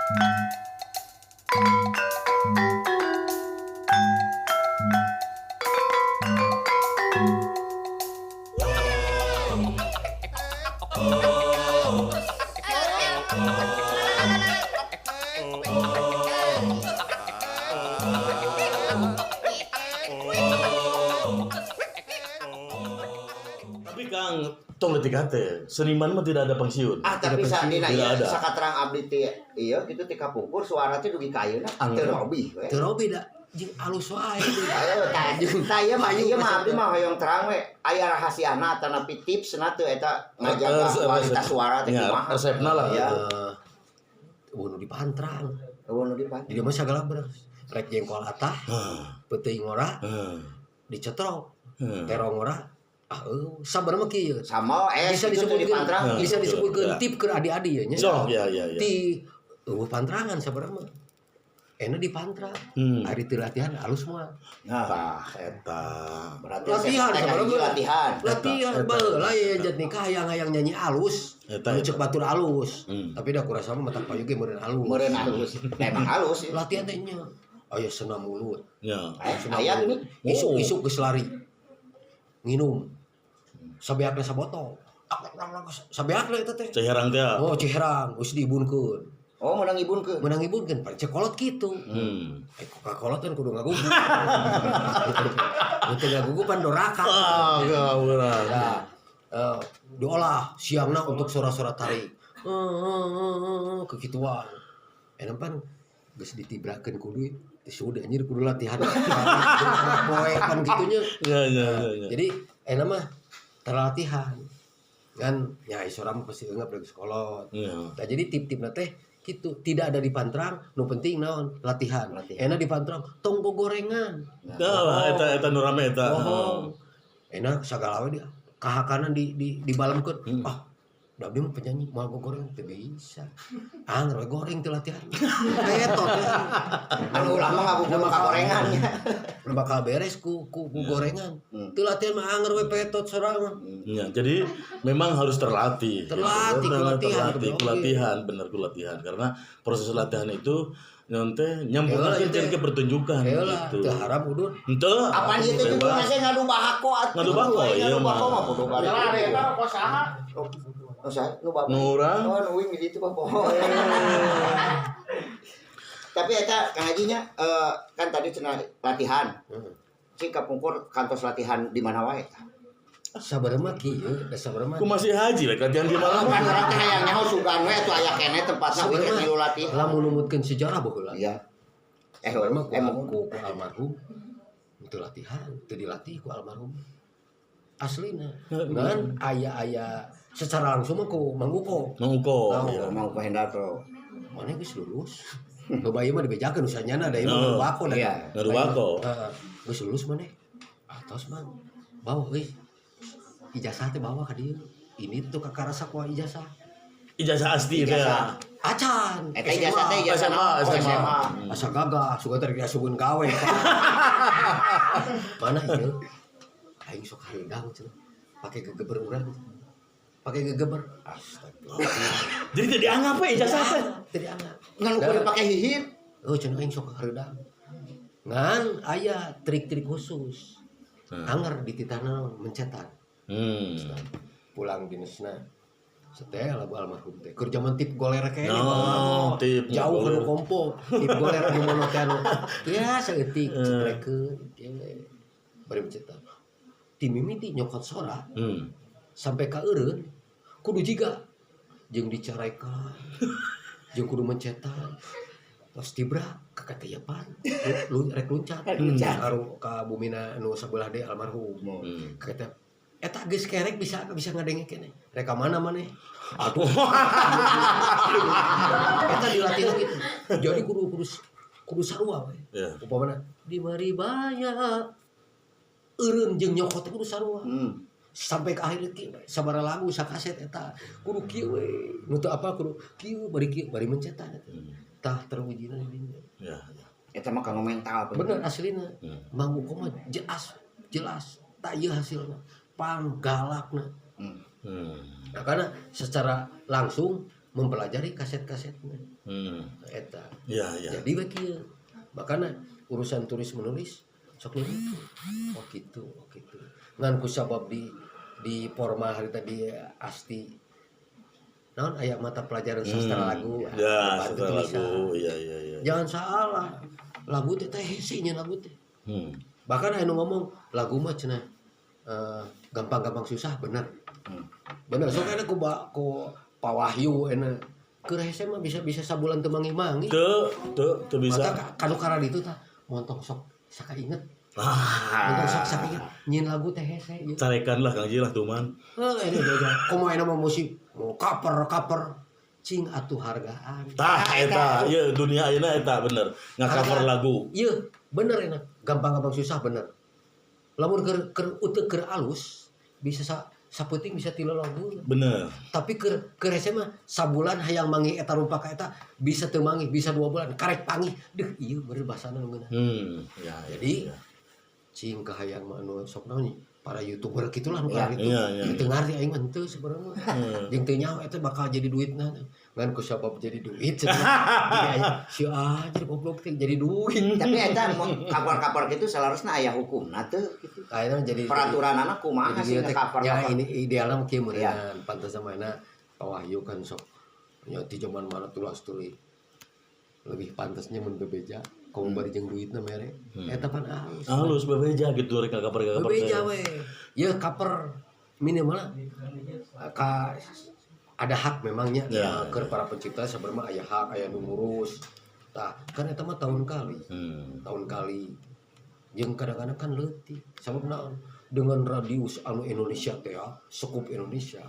Tapi Kang, tong leutik hate, seniman mah tidak ada pensiun. Ah, tapi Tidak dina ieu ada. Sakaterang abdi teh ieu kitu ti kapungkur suara teh dugi ka ayeuna teu robih we. Teu robih da jeung alus wae. Ayo tah tah ieu mah abdi mah hoyong terang we, aya rahasiana atanapi tipsna teu eta ngajaga kualitas suara teh Ya, kumaha? Resepna lah. Iya. Nu dipantrang. Eueuh nu dipan. Jadi mah sagala beres. Rek jengkol atah, peuting ngora, dicetrok. Terong ngora, ah eueuh, sabar mah kieu. Sama es Bisa itu tuh disebutkeun, dipantrang. Bisa disebutkeun tip keur adi-adi ya nya. So, ya. Ti eueuh pantrangan sabar mah. Enak dipantrang. Ari teu latihan alus mah. Nah, Tah eta. berarti Latihan resep teh sabar hiji mah. Latihan. Latihan Eta, baheula ya Jatnika hayang-hayang nyanyi alus. Eta, Anu eta. cek batur alus. Tapi da kurasa mah matak payu ge meureun alus. Meureun alus. Emang halus sih. Latihan teh nya. Aya senam mulut. Ya. Eh, aya gini. Isuk-isuk geus lari. Nginum. Sabeakna sabotol. Sabeakna eta teh. Ciherang teh. Oh, Ciherang geus diibunkeun. Oh, menang ibunkeun. Menang ibunkeun, pan cek kolot kitu. Eh, kolot kan kudu ngagugu. Teu ngagugu pan doraka. Ah, gak urang. Nah, diolah siangna untuk suara-suara tarik. Kekituan. Enak pan geus ditibrakeun ku duit. Teu sudah anjir kudu latihan. Poe pan kitunya. Ya. Jadi enak mah terlatihan. Kan ya suara mah pasti eungap lagi sekolah. Nah, jadi tip-tipna teh gitu, tidak ada di pantrang, nu penting naon? Latihan. Latihan. Enak di pantrang tong gorengan. Dah, eta eta nu rame eta. Bohong. Enak sagala we dia kahakanan di dibalemkeun. Ah, da abdi mah penyanyi moal goreng teu bisa. Ah, we goreng teu latihan. Ketot ya. Anu ulah mah ngagugu ka gorengan nya. Nu bakal beres ku gorengan. Teu latihan mah anger we petot sorang. Ya, jadi memang harus terlatih. Terlatih, Gitu. ku latihan, Terlatih, kudu ku latihan, bener ku latihan. Karena proses latihan itu nyonte nyambungkan Heula, ke pertunjukan Heula, gitu. teu haram udun. Henteu. Apaan ieu teh Bebas. juga nge ngadu bahako atuh. Ngadu bahako, Ngadu iya bahako mah. mah kudu bari. Lah, eta rokok saha? Oh, saha nu bapak? Nu urang. Oh, nu uing di ditu bapak. Tapi eta Kang Haji nya kan tadi cenah latihan. Cing kapungkur kantos latihan di mana wae? Sabar mah kieu, da sabar mah. Ku masih haji rek latihan di mana? Kan urang teh hayang nyaho sugan we atuh aya keneh tempatna Sabar we mah milu latihan. Lamun numutkeun sejarah baheula. Iya. Eh, Sabar mah ku, emang ku almarhum teu latihan, teu dilatih ku almarhum. Aslina. Ngan aya-aya secara langsung mah ku Mang Uko. Mang Uko. Tahu. Iya. Mau ku Hendarto. Mana geus lulus? Nu bayi mah dibejakeun usahanya da ieu mah Oh, ngadu bako da. iya. Ngadu bako. Heeh. Geus lulus maneh? Atos Mang. Bawa euy. Ijazah teh bawa ka dieu. Ini tuh kakarasa ku ijazah. Ijazah asli teh. Ijazah. Acan. Eta ijazah teh ijazah SMA, naon? Oh, SMA. SMA. Asa gagah, suka teh diasupkeun gawe. Mana ieu? Aing sok hareudang cenah. Pake gegeber urang. Pake gegeber. Astagfirullah. Jadi teu dianggap we ijazah teh. Teu dianggap. Ngan ukur dipake hihit. Oh, cenah aing sok hareudang. Ngan aya trik-trik khusus. Anger dititahna mencetan. Pulang dinesna. Setel lagu almarhum teh. Keur zaman tip goler kayaknya. Oh, tip jauh goler. anu kompo. Tip goler anu mono teh anu. Ya saeutik cetrekeun kieu we. Bari mencetan. Ti mimiti nyokot sora sampai ka eureun kudu jiga jeung dicarekan jeung kudu mencetan. Tos tibra ka kateyapan lu rek luncat. Karu ka bumina nu sabelah deui almarhum. Kata eta geus kerek bisa bisa ngadenge keneh. Rek ka mana maneh? Aduh. Eta dilatih gitu. Jadi kudu kudu kudu sarua we. Ya. Upamana di maribaya eureun jeung nyokot teh kudu sarua. Sampai ke akhir kieu we. Sabaraha lagu sakaset eta kudu kieu we. Nu teu apa kudu kieu bari kieu bari mencetan eta. Tah terwujidna di dinya. Ya. Eta mah kanggo mental. Bener aslina. Mang Uko mah jelas jelas tak ieu hasilna. Panggalakna. Nah, karena secara langsung Mempelajari kaset-kasetnya. Eta. Ya. Jadi we kieu. Makana urusan tulis menulis sok nyebut. Oh gitu, oh gitu. Ngan ku sabab di formal hari tadi asti naon aya mata pelajaran sastra lagu. Ya, bantu sastra tulisan. Lagu. Iya. Jangan salah. Lagu teh teh hese nya lagu teh. Bahkan aya nu ngomong lagu mah cenah gampang-gampang susah, bener. Bener, sok aya ku Pak Wahyu enak. Keur hese mah bisa bisa sabulan teu manggih-manggih. Teu, teu, teu bisa. Mata kanu karena itu tah montong sok saka inget. Ah. Montong sok saka inget nyieun lagu teh hese ieu. Carekan lah Kang Ji lah tuman. Heuh, ini jauh. Komo enak mah musik mau cover cover cing atuh hargaan. Tah eta, ieu dunia ayeuna eta bener. Ngacover lagu. Iya, bener enak. Gampang-gampang susah bener. Lamun keur keur uteu keur alus bisa sapeuting bisa tilu lagu. Bener. Tapi keur keur hese mah sabulan hayang manggih eta rupa ka eta bisa teu manggih, bisa 2 bulan karek panggih. Deuh, ieu bener basana nu ngeunah. Ya, Jadi, ya. Cing kahayang mah anu sok naon nih, para youtuber gitulah nu gitu. Iya. Teu ngarti aing mah henteu sebenarnya mah. Jeung teu nyaho eta bakal jadi duitna. Ngan ku sabab jadi duit cenah. Jadi aya si ah jadi goblok teh jadi duit. Tapi eta mau cover-cover gitu seharusnya aya hukumna teu gitu. Ayeuna jadi Peraturanana kumaha jadi sih kieu teh, cover ya cover. Ini idealnya mah kieu meureunnan. Pantes sama Pak Wahyu kan sok nya ti zaman mana tulas tuli. Lebih pantasnya mun bebeja komo bari jeung duitna mere. Eta pan alus. Halus bebeja gitu rek cover cover. Bebeja we. Ya cover minimal ka ada hak memangnya Ya, ya, ke para pencipta sebenarnya aya hak, aya nu ngurus. Tah, kan eta mah tahun kali. Tahun kali. Jeung kadang-kadang kan leutik. Sabab naon? Dengan radius anu Indonesia teh ya, sekup Indonesia.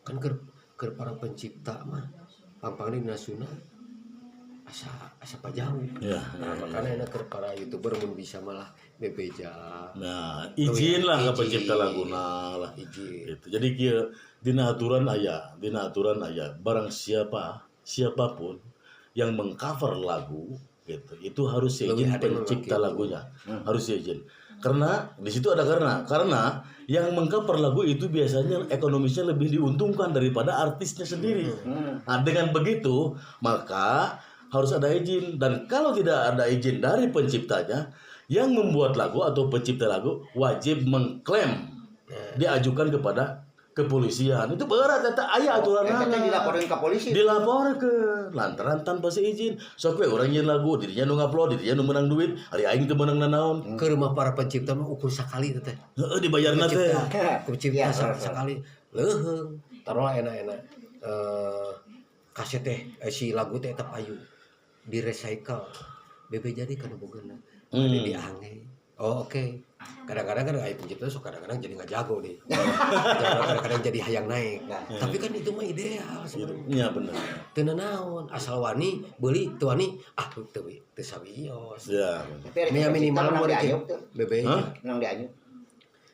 Kan keur para pencipta mah pangpangna dina Sunda asa asa pajauh. Nah, makanya enak keur para youtuber mun bisa malah bebeja. Nah, izin lah ke Izin. pencipta laguna lah. Izin. Gitu. Jadi kieu dina aturan aya, dina aturan aya, barang siapa siapapun yang mengcover lagu gitu, itu harus Lebih izin ada memang pencipta gitu. Lagunya, harus izin. Karena di situ ada karena yang mengcover lagu itu biasanya ekonomisnya lebih diuntungkan daripada artisnya sendiri. Nah, dengan begitu maka harus ada izin, dan kalau tidak ada izin dari penciptanya, yang membuat lagu atau pencipta lagu wajib mengklaim, diajukan kepada kepolisian. Itu berat eta aya aturan. Eta teh dilaporin ke polisi. Dilaporkeun lantaran tanpa seizin. Sok we urang nyieun lagu, dirinya nu ngupload, dirinya nu menang duit, ari aing teu meunang nanaon. Ke rumah para pencipta mah ukur sakali teh. Heeh, dibayarna teh. Pencipta, pencipta Iya, bener. sakali leuheung. Taruhlah enak-enak. Eh kaset teh si lagu teh eta payu di recycle. Bebe jadi kana bogeuna. Ada diange. Oh, oke. Kadang-kadang kan aya pencipta sok kadang-kadang jadi nggak jago deh. Kadang-kadang jadi hayang naik. Tapi kan itu mah ideal sebenarnya. Iya, bener. Teu nanaon asal wani beuli teu wani ah teu teu sawios. Ya. Tapi ari Mia pencipta minimal menang mah dianyuk tuh. Bebe. Hah? Menang dianyuk.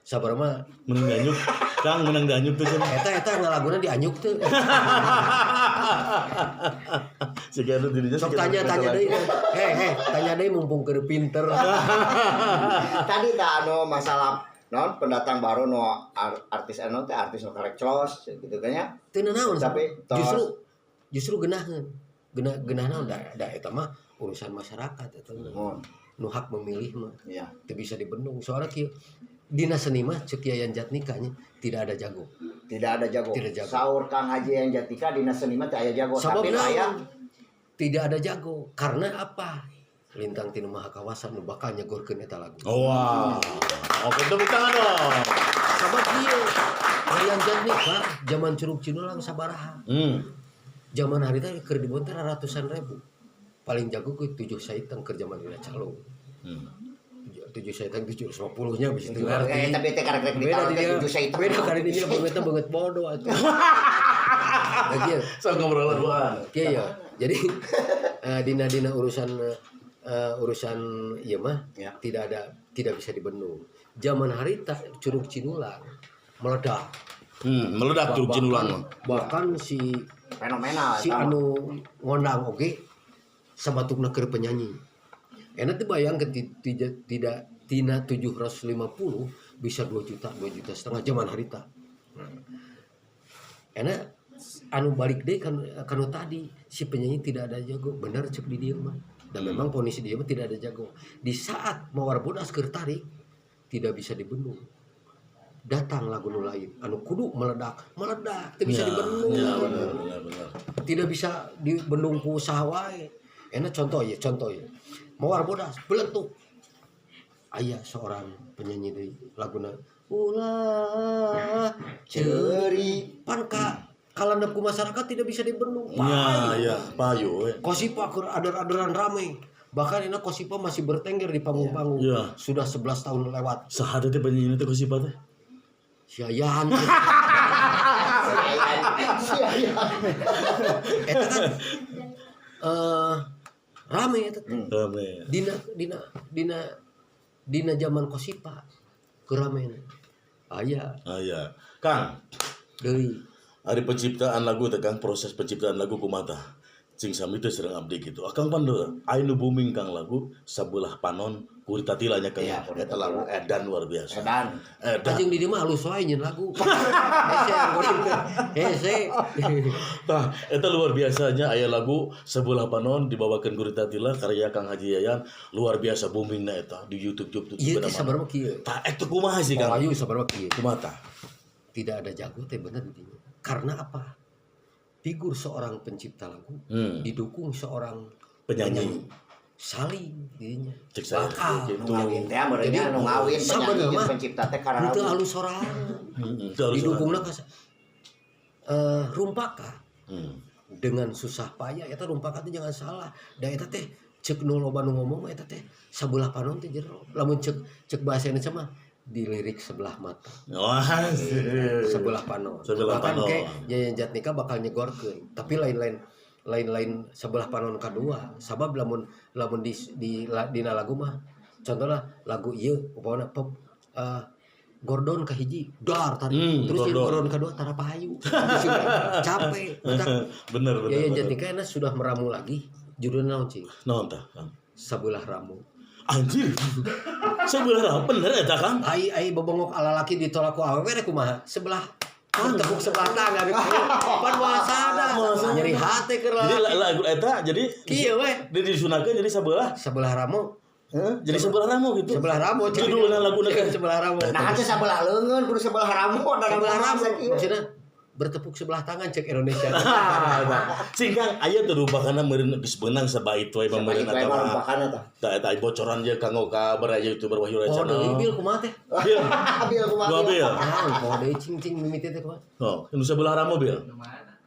Sabar mah. Menang dianyuk. Kang, menang dianyuk tuh cenah. Eta eta ngalaguna dianyuk teu. Siga anu dirinya Sok siga tanya anu tanya masalah. deui. Heh heh, tanya deui mumpung keur pinter. Tadi tak anu masalah non pendatang baru no artis anu teh artis nu karek clos gitu kan ya. Teu nanaon. Tapi tos. Justru justru geunaheun. Geunah geunah naon da da eta mah urusan masyarakat eta mah. Mun. Nu hak memilih mah Iya. teu bisa dibendung. Soalnya kieu dina seni mah ceuk Yayan Jatnika nya tidak ada jago. Tidak ada jago. Tidak jago. Saur Kang Haji Yayan Jatnika dina seni mah teu aya jago, Sabab tapi aya naon? Tidak ada jago. Karena apa? Lintang tinu maha kawasa nu bakal nyegorkeun eta lagu. Oh, wow. Oke, tepuk tangan dong. Sabab kieu Yayan Jatnika zaman Curug Cinulang sabaraha. Zaman harita keur dibonter ratusan ribu. Paling jago ke tujuh saiteng keur zaman dina calung. Tujuh saiteng 750 nya bisa teu ngarti. Eh, tapi teh karek rek Beda ditaruh teh dia. tujuh saiteng. Beda kali ini bangetnya banget bodoh atuh. Lagi ya. Sok ngobrol dua. Iya ya. Jadi dina-dina urusan urusan ieu mah Ya. tidak ada, tidak bisa dibendung. Zaman harita Curug Cinulang meledak. Meledak Curug Cinulang mah. Bahkan si Fenomenal si eta mah. anu ngondang oge sabatukna keur penyanyi. Enak tuh bayangkeun tidak tidak tina 750 bisa 2 juta, 2,5 juta zaman harita. Nah, enak Anu balik deui kan kanu tadi si penyanyi tidak ada jago, bener cek di dieu mah. Dan memang kondisi dia mah tidak ada jago. Di saat Mawar Bodas keur tarik tidak bisa dibendung. Datang lagu nu lain anu kudu meledak, meledak teu bisa dibendung. Ya, benar. Tidak bisa dibendung ku usaha wae. Enak contoh ya. Mawar Bodas belentuk. Aya seorang penyanyi deui laguna ulah ceuri pan ka kalandep ku masyarakat tidak bisa dibendung. Ya, payu we. Kosipa keur ader-aderan rame. Bahkan ini Kosipa masih bertengger di panggung-panggung. Ya. Sudah 11 tahun lewat. Saha teh penyanyi teh Kosipa teh? Si Ayan. Si Ayan. Eta kan rame eta teh. Rame. Dina zaman Kosipa keur ramena. Aya. Aya. Kang, deui ari penciptaan lagu teh Kang, proses penciptaan lagu kumaha? Cing sami teh sareng abdi kitu. Akang pan aya nu booming Kang lagu Sabelah Panon ku Rita Tila nya Kang. Iya, eta lagu edan luar biasa. Edan. Anjing di dieu mah halus wae nyeun lagu. Hese goreng teh. Hese. Tah, eta luar biasanya aya lagu Sabelah Panon dibawakeun ku Rita Tila karya Kang Haji Yayan, luar biasa boomingna eta di YouTube Ieu teh sabar mah kieu. Tah eta kumaha sih Kang? Ayu sabar mah kieu. Kumaha tah? Tidak ada jago teh bener intinya. Karena apa? Figur seorang pencipta lagu didukung seorang penyanyi. Saling dirinya. Cek saya bakal gitu. Ngawin teh meureunnya nu ngawin penyanyi jeung pencipta teh karena teu alus sorangan. Didukungna ka rumpaka. Dengan susah payah eta rumpaka teh jangan salah. Da eta teh cek nu loba nu ngomong eta teh sabelah panon teh jero. Lamun cek bahasa Indonesia mah dilirik sebelah mata. Wah, sebelah panon. Sebelah bahkan panon. Kayak Yayan Jatnika bakal nyegorkeun, tapi lain-lain sebelah panon kadua. Sabab lamun di dina lagu mah contohna lagu ieu upamana pop Gordon kahiji dar tadi. Terus Gordon kadua tara pahayu. Capek. Bener. Yayan Jatnika enak sudah meramu lagi. Judulna naon cing? Naon tah? Sabelah Ramu. Anjir. Sebelah ramu bener eta Kang. Ai bobongok ala laki ditolak ku awewe rek kumaha? Sebelah tepuk sebelah tangan. Pan wasada. Nyeri hate keur Jadi lagu eta jadi kieu we. Dia disunahkeun jadi sebelah. Sebelah ramu. Jadi sebelah ramu gitu. Sebelah ramu judulna laguna teh sebelah ramu. Nah, teh sebelah leungeun kudu sebelah ramu. Sebelah ramu. Maksudna bertepuk sebelah tangan cek Indonesia. Cing Kang, aya teu rumpakana meureun geus beunang sabait wae mah meureun eta mah. Tah eta bocoran je kanggo ka baraya YouTuber Wahyu Oh, Channel. deui bil kumaha teh? Bil. Bil kumaha? Bil. Naon poho deui cing-cing mimiti teh kumaha? Oh, nu sebelah ramo bil.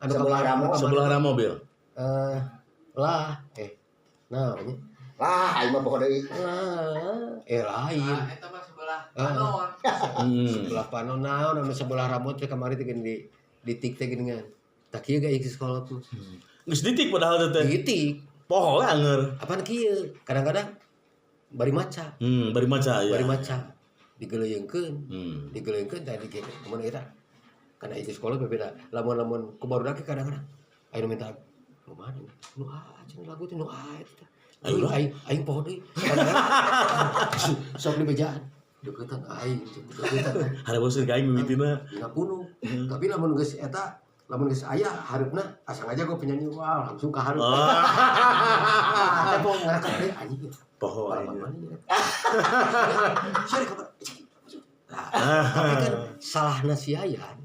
Anu sebelah ramo. Sebelah ramo bil. Lah nah nya. Lah, aing mah poho deui. Lah, lain. Eta mah sebelah panon. Sebelah panon naon anu sebelah ramo teh kamari teh geuning di ditik teh geuningan. Tak kieu ge sekolah tuh. Geus ditik padahal teh. Ditik. Poho anger. Apaan kieu? Kadang-kadang bari maca. Bari maca ya. Bari maca. Digeleuyeungkeun. Digeleuyeungkeun tadi kieu mun eta. Kana ieu sekolah beda. Lamun-lamun ku barudak kadang-kadang aya nu minta nu mana? Nu A cenah lagu teh nu A eta. Aing poho deui. Sok dibejaan. Deketan aing, deketan. Hareupeun ka aing mimitina. Dina bunuh. Tapi lamun geus eta, lamun geus aya hareupna asa ngaja gua penyanyi wah langsung ka hareup. Ah, teh poho ngarekat deui anjing. Poho aing. Sari kabar. Tapi kan salahna si Yayan.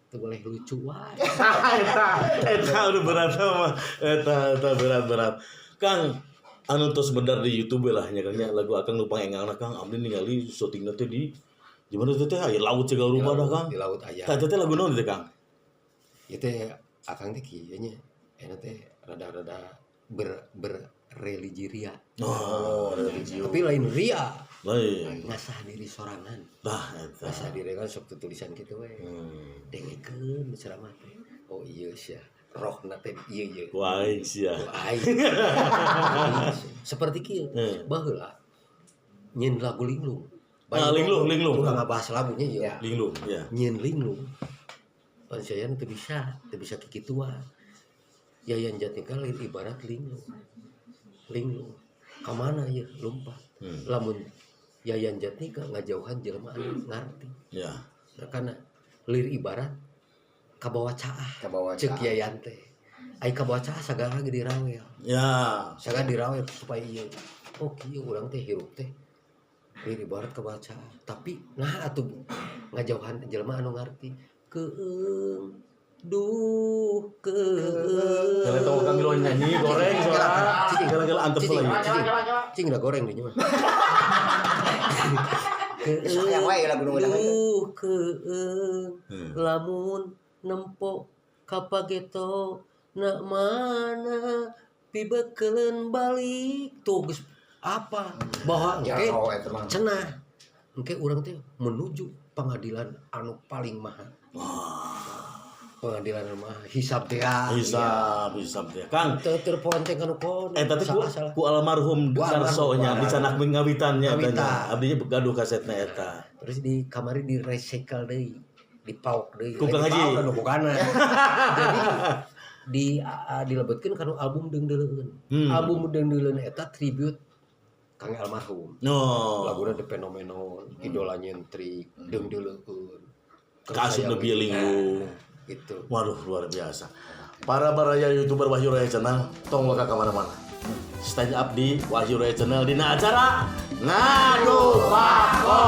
Teu boleh lucu wae. Eta udah berat mah. Eta berat-berat. Kang, anu tos bener di YouTube lah nya Kang nya lagu akang nu pangengalna Kang abdi ningali syutingna teh di mana teh aya laut segala rupa dah Kang. Di laut aya. Tah teh lagu naon teh Kang? Ieu teh akang teh kieu nya. Eta teh rada-rada berreligi ria. Oh, religi. Tapi lain ria. Lain. Ngasah diri sorangan. Tah eta. Ngasah diri kan sok tulisan kitu we. Dengekeun ceramah teh. Oh iya sia. Rohna teh ieu ieu. Ku aing sia. Aing. Seperti kieu. Baheula nyeun lagu linglung. Ah, linglung. Tukang ngabahas lagunya ieu. Ya. Linglung, ya. Nyeun linglung. Pan saya teu bisa kikituan. Yayan Jatnika lain ibarat linglung. Linglung. Ka mana ieu lompat. Lamun Yayan Jatnika ngajauhan jelema anu ngarti. Ya. Nah, karena lir ibarat Kabawa caah. Kabawa Cek caah. Yayan teh. Ai kabawa caah sagala ge dirawel. Sagala dirawel supaya ieu. Oh, kieu urang teh hirup teh. Di ibarat kabawa caah. Tapi nah atuh ngajauhan jelema anu ngarti. Keung duh keung. Kalau tahu kami lo nyanyi goreng suara. Cicing. Gala-gala antep Cicing. lagi. Cicing. Cing udah goreng di mah. Geus hayang wae lagu nu ngeunah. Duh keung lamun nempo kapageto na mana pibekeleun balik tuh geus apa bahwa engke Jero eta mah. cenah engke urang teh menuju pengadilan anu paling mahal, pengadilan anu mahal hisab teh ah. Hisab, hisab teh. Kang, Teu teu ponteng anu kono. eta teh ku, salah salah. ku almarhum Ku almarhum, Darso nya ku dicanak ngawitannya eta nya. Ngawitan. Abdinya gaduh kasetna eta. Terus di kamari di recycle deui, dipaok deui. Ku Kang Lain Haji. dipaok anu bukana. Jadi di dilebetkeun kana album Deungdeuleun. Album Deungdeuleun eta tribute Kang almarhum. No. Laguna The Phenomenon, Idola Nyentrik, Deungdeuleun. Kaasup nepi linggung. Gitu. Waduh, luar biasa. Para baraya YouTuber Wahyu Raya Channel, tong waka kemana-mana. Stand up di Wahyu Raya Channel dina acara Ngadu Pako.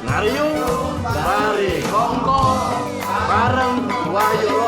Ngariung bari kongko bareng Wahyu.